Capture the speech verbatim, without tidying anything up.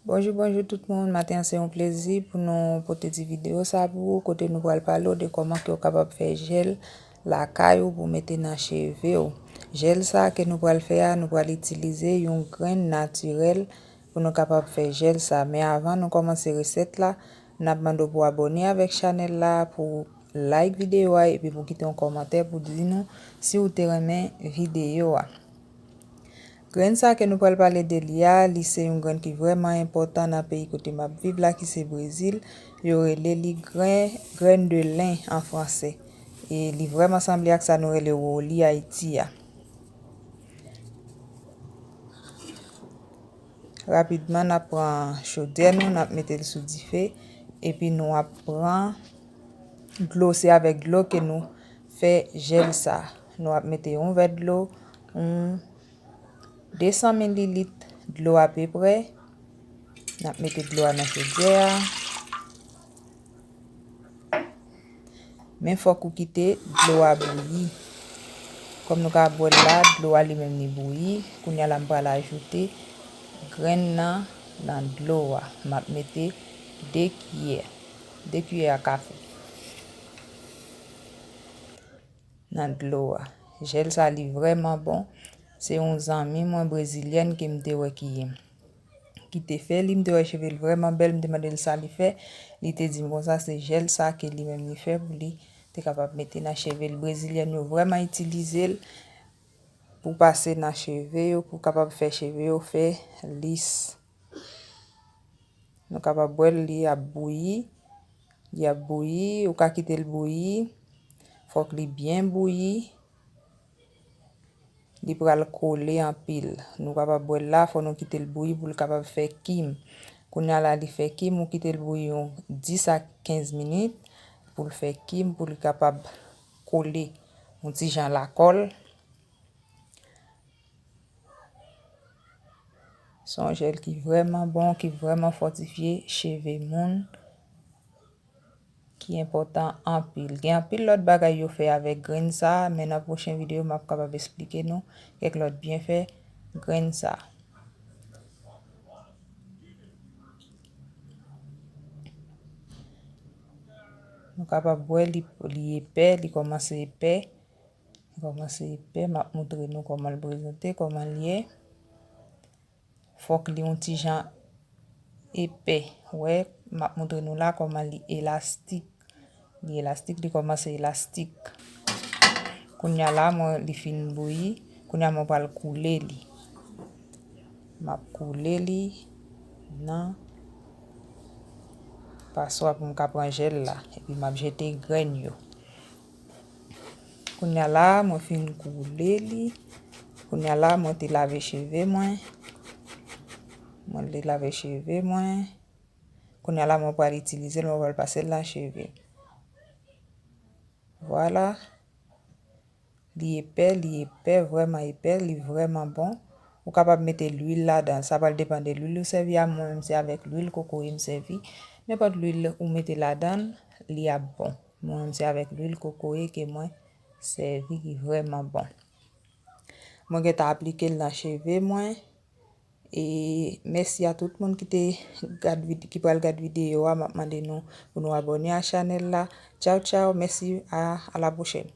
Bonjou, bonjou tout moun. Maten an se yon plezi pou nou pote ti videyo sa pou ou, kote nou pral pale w de kòman ke w kapab fè jèl lakay ou pou mete nan cheve w. Jèl sa ke nou pral fè a, nou pral itilize yon grenn natirèl pou nou kapab fè jèl sa. Men avan nou kòmanse resèt la, n ap mande w pou abòne avèk chanèl la, pou like videyo a, epi pou kite yon kòmantè pou di nou si w te renmen videyo a. Grenn sa ke nou pral pale de li a, li se yon grenn ki vrèman enpòtan nan peyi kote m ap viv la, ki se Brezil. Yo rele li grenn, graine de lin an fransè. E li vrèman sanble ak sa nou rele woli Ayiti a. Rapidman, n ap pran chodyè nou, n ap mete l sou dife, epi nou ap pran dlo, se avèk dlo ke nou fè jèl sa. Nou ap mete yon vè dlo, yon de san mililit dlo apeprè. N ap mete dlo a nan chodyè a. Men fòk ou kite dlo a bouyi. Kòm nou ka wè l la, dlo a li menm li bouyi. Kounye a la, m pral ajoute grenn nan nan dlo a. M ap mete de kiyè, de kiyè a kafe nan dlo a. Jèl sa li vrèman bon. Se yon zanmi mwen brezilyèn ke m te wè ki, ki te fè li. M te wè cheve l vrèman bèl, m te mande l sa li fè. Li te di m konsa se jèl sa ke li menm li fè pou li te kapab mete nan cheve l. Brezilyèn yo vrèman itilize l pou pase nan cheve yo, pou kapab fè cheve yo fè lis. Nou kapab wè l, li ap bouyi. Li ap bouyi, ou ka kite l bouyi. Fòk li byen bouyi. Li pral kole anpil. Nou kapab wè l la, fò nou kite l bouyi pou l kapab fè kim. Kounye a la, li fè kim, ou kite l bouyi yon dis a kenz minit pou l fè kim, pou l kapab kole yon ti jan lakòl. Se yon jèl ki vrèman bon, ki vrèman fòtifye cheve moun, ki enpòtan anpil. Gen anpil lòt bagay yo fè avèk grenn sa, men nan pwochen videyo, m ap kapab esplike nou kèk lòt byenfè grenn sa. Nou kapab wè li, li epè, li kòmanse epè. Li kòmanse epè, m ap montre nou kòman l prezante, kòman l ye. Fòk li yon ti jan epè. Wè, m ap montre nou la kòman li elastik. Li elastik, li kòmanse elastik. Kounye a la, mwen, li fin bouyi. Kounye a, mwen pral koule li. M ap koule li nan paswa pou m ka pran jèl la. Epi m ap jete grenn yo. Kounye a la, mwen fin koule li. Kounye a la, mwen te lave cheve mwen. Mwen te lave cheve mwen. Kounye a la, mwen pral itilize l, mwen pral pase l nan cheve. Vwala. Li epè, li epè, vrèman epè, li vrèman bon. Ou kapab mete lwil ladan l. Sa pral depann de lwil ou sèvi a. Mwen menm, se avèk lwil kokoye m sèvi. Nenpòt lwil ou mete ladan l, li ap bon. Mwen menm, se avèk lwil kokoye ke mwen sèvi, ki vrèman bon. Mwen gentan aplike l nan cheve mwen. E mèsi a tout moun ki te gad vid-, ki pral gad videyo a. M ap mande nou pou nou abòne a chanèl la. Tchaw, tchaw. Mèsi a, a la pwochèn.